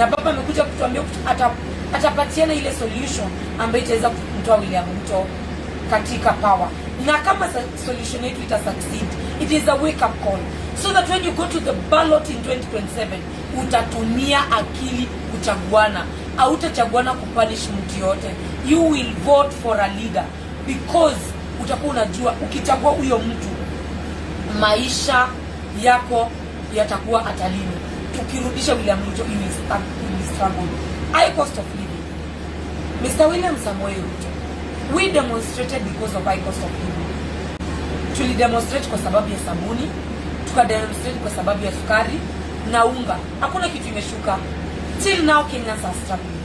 Na baba amekuja kutuambia atapatiana ile solution ambayo itaweza kumtoa William Ruto katika power. Na kama solution yetu ita succeed, it is a wake up call so that when you go to the ballot in 2027, utatumia akili kuchaguana, hautachaguana kupunish mtu yote. You will vote for a leader because utakuwa unajua ukichagua huyo mtu, maisha yako yatakuwa hatarini. Tukirudisha William Ruto, you will struggle. High cost of living. Mr. William Samoei Ruto, we demonstrated because of high cost of living. Tulidemonstrate kwa sababu ya sabuni, tukademonstrate kwa sababu ya sukari na unga. Hakuna kitu imeshuka. Till now Kenyans are struggling.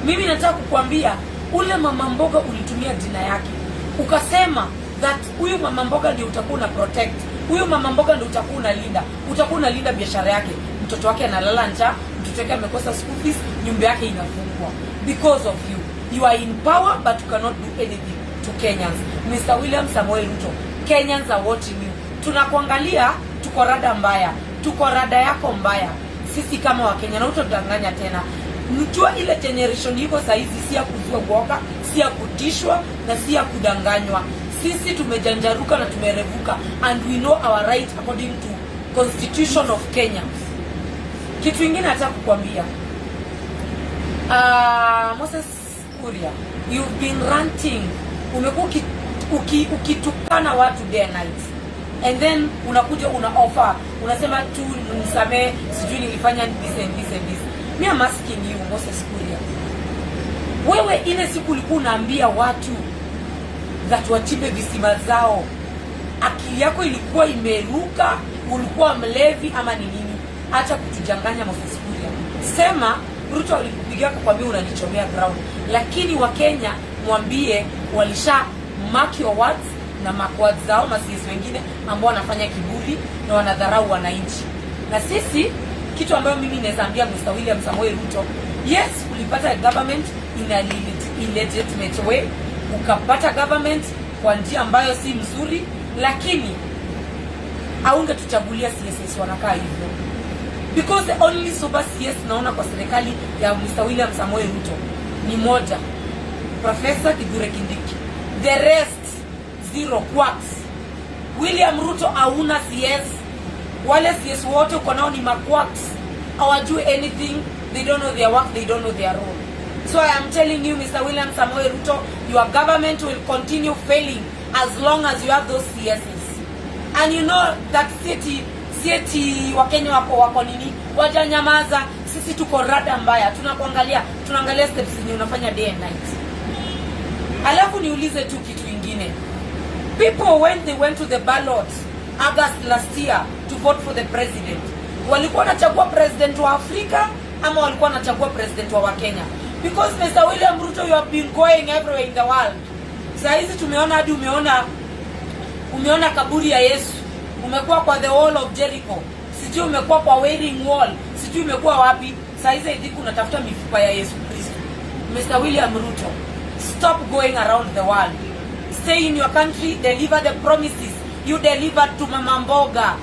Mimi nataka kukuambia, ule mama mboga ulitumia jina yake ukasema that huyu mama mboga ndio utakuwa una protect, huyu mama mboga ndio utakuwa unalinda, utakuwa unalinda biashara yake. Mtoto wake analala njaa, mtoto wake amekosa school fees, nyumba yake inafungwa because of you. You are in power but you cannot do anything to Kenyans. Mr. William Samoei Ruto, Kenyans are watching you. Tunakuangalia, tuko rada mbaya, tuko rada yako mbaya. Sisi kama Wakenya, na utadanganya tena. Mjua ile generation iko saizi si ya kuzua uoga, si ya kutishwa na si ya kudanganywa. Sisi tumejanjaruka na tumerevuka and we know our right according to Constitution of Kenya. Kitu ingine nataka kukwambia, Moses Kuria, you've been ranting, umekuwa ukitukana watu day and night and then unakuja una offer, unasema tu nisamee, sijui nilifanya this and this and this. Me, I'm asking you, Moses Kuria, wewe ile siku ulikuwa unaambia watu that wachimbe visima zao, akili yako ilikuwa imeruka? Ulikuwa mlevi ama ni nini? Acha kutujanganya, Moses Kuria. Sema Ruto alikupigia kukwambia unanichomea ground, lakini Wakenya mwambie walisha mark your words na mark words zao maCS wengine ambao wanafanya kiburi na wanadharau wananchi. Na sisi, kitu ambayo mimi naweza ambia Mr. William Samoei Ruto, yes, ulipata government in a illegitimate way, ukapata government kwa njia ambayo si mzuri, lakini haungetuchagulia CSs wanakaa hivyo, because the only sober CS naona kwa serikali ya Mr. William Samoei Ruto ni moja, Professor Kithure Kindiki. The rest, zero, quacks. William Ruto, hauna CS. Wale CS wote uko nao ni maquacks, hawajui anything, they don't know their work, they don't know their role. So I am telling you, Mr. William Samoei Ruto, your government will continue failing as long as you have those CSs. And you know that city Wakenya wako nini, wajanyamaza. Sisi tuko rada mbaya, tunakuangalia, tunaangalia steps zenye unafanya day and night. Alafu niulize tu kitu ingine. People, when they went to the ballot August last year to vote for the president, walikuwa wanachagua president wa Afrika ama walikuwa wanachagua president wa Wakenya? Because Mr. William Ruto, you have been going everywhere in the world. Saa hizi tumeona hadi umeona kaburi ya Yesu, umekuwa kwa the wall of Jericho, sijui umekuwa kwa Wailing Wall, sijui umekuwa wapi. Saa hizi I think unatafuta mifupa ya Yesu Kristo. Mr. William Ruto, stop going around the world. Stay in your country, deliver the promises you delivered to Mama Mboga.